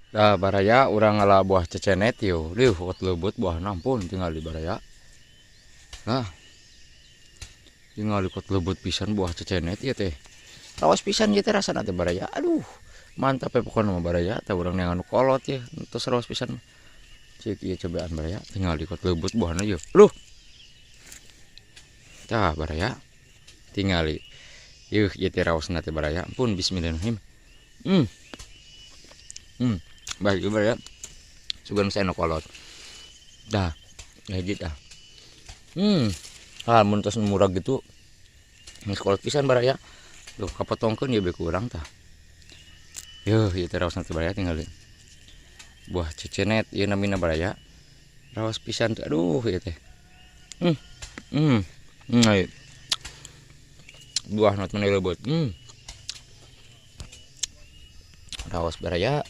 Nah, baraya urang ngala buah cecenet yo. Liuh kot leubet buah nampun tinggal di baraya. Nah. Tinggal di kot leubet pisan buah cecenet ieu teh. Rawas pisan ieu teh rasana teh baraya. Aduh, mantap ya pokona mah baraya. Tah urang neangan nu kolot ya, tos rawas pisan. Cik ieu cobaan baraya, tinggal di kot leubet buahna yo. Aduh. Tah baraya. Tingali. Yuh, ieu teh rawasna teh baraya. Ampun bismillahirrahmanirrahim. Baik baraya. Sugan saya nu kolot. Dah, hiji dah. Ah, mun tos murah gitu. Geus kolot pisan baraya. Duh, kapotongkeun ieu be ku urang tah. Yuh, ieu teh rawasna teh baraya tingali. Buah cecenet ieu namina baraya. Rawas pisan teh. Aduh, ieu teh. Ayo. Buah not meni leubeut. Rawas baraya.